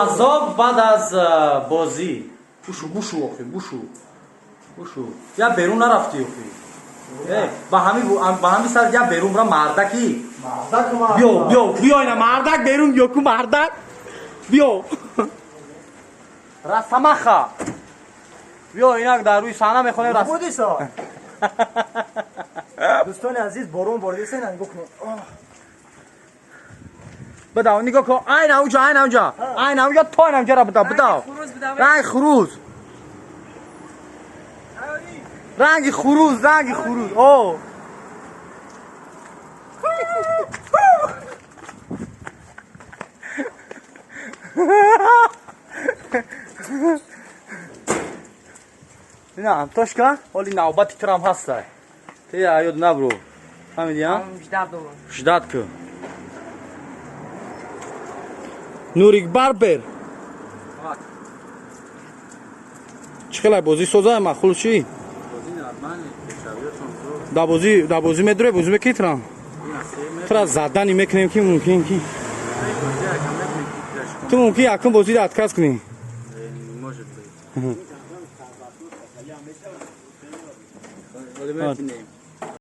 Азоб баъд аз бозӣ. Бушу, бушу, охи, бушу. Бушу. Я берун нарафтӣ, охи. Ба ҳами сар я берун бира, мардаки. Биё, биё, биё, ина мардак берун биё ку, мардак. Биё. Расамаха. Биё, инак дар рӯи саҳна мехонем рас. Дӯстони азиз, борон боридаст, ина нигоҳ кунед. Бидав, нигоҳ кун, айна уҷа, айна уҷа, айна уҷа, то айна уҷара бидав, бидав. Ранги хуруз. Ранги хуруз, ранги хуруз. О. Ина, Антошка, ҳоли навбати турам ҳастай. Ти ёд набро. Фаҳмидӣ, а? Ждать ку. Нурик Барбер. Чӣ хелай бозӣ соза, махул чӣ? Да бозӣ медурӣ, бозӣ мекунӣ трам? Тра задани мекунем ки мумкин ки. Ту мумкин якум бозиро отказ кунӣ.